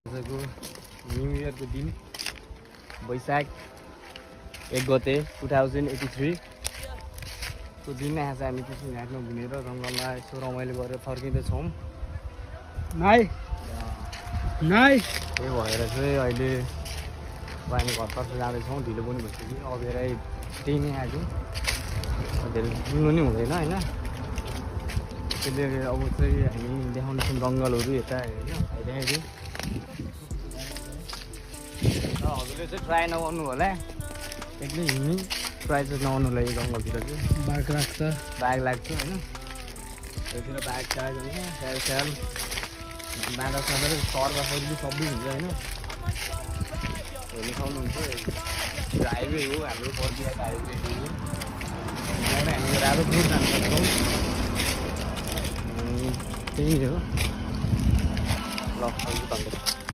आजको न्यू इयरको दिन वैशाख 1 गते 2083 को दिन आज हामी कृष्ण घाटमा घुमेर जङ्गलमा यसो रमाइलो गरेर फर्किँदैछौँ। त्यही भएर चाहिँ अहिले हामी घरतर्फ जाँदैछौँ। ढिलो पनि भइसक्यो, अबेरै त्यही नै आज धेरै हिँड्नु नि हुँदैन होइन। त्यसले अब चाहिँ हामी देखाउँदैछौँ जङ्गलहरू यता होइन हेरिरहेको। हजुरले चाहिँ ट्राई नगर्नु होला, एक्लै हिँड्नु ट्राई चाहिँ नगर्नु लागि जङ्गलतिर चाहिँ बाघ लाग्छ होइन। त्यतिर बाघ स्याल स्याल बाँदर साँदर सर्दा सर्दी सबै हुन्छ होइन। हेर्नु सक्नुहुन्छ हाइवे हो हाम्रो बर्दियाको हाइवे हो। हामी राजोपुर जान सक्छौँ, त्यही हो ल।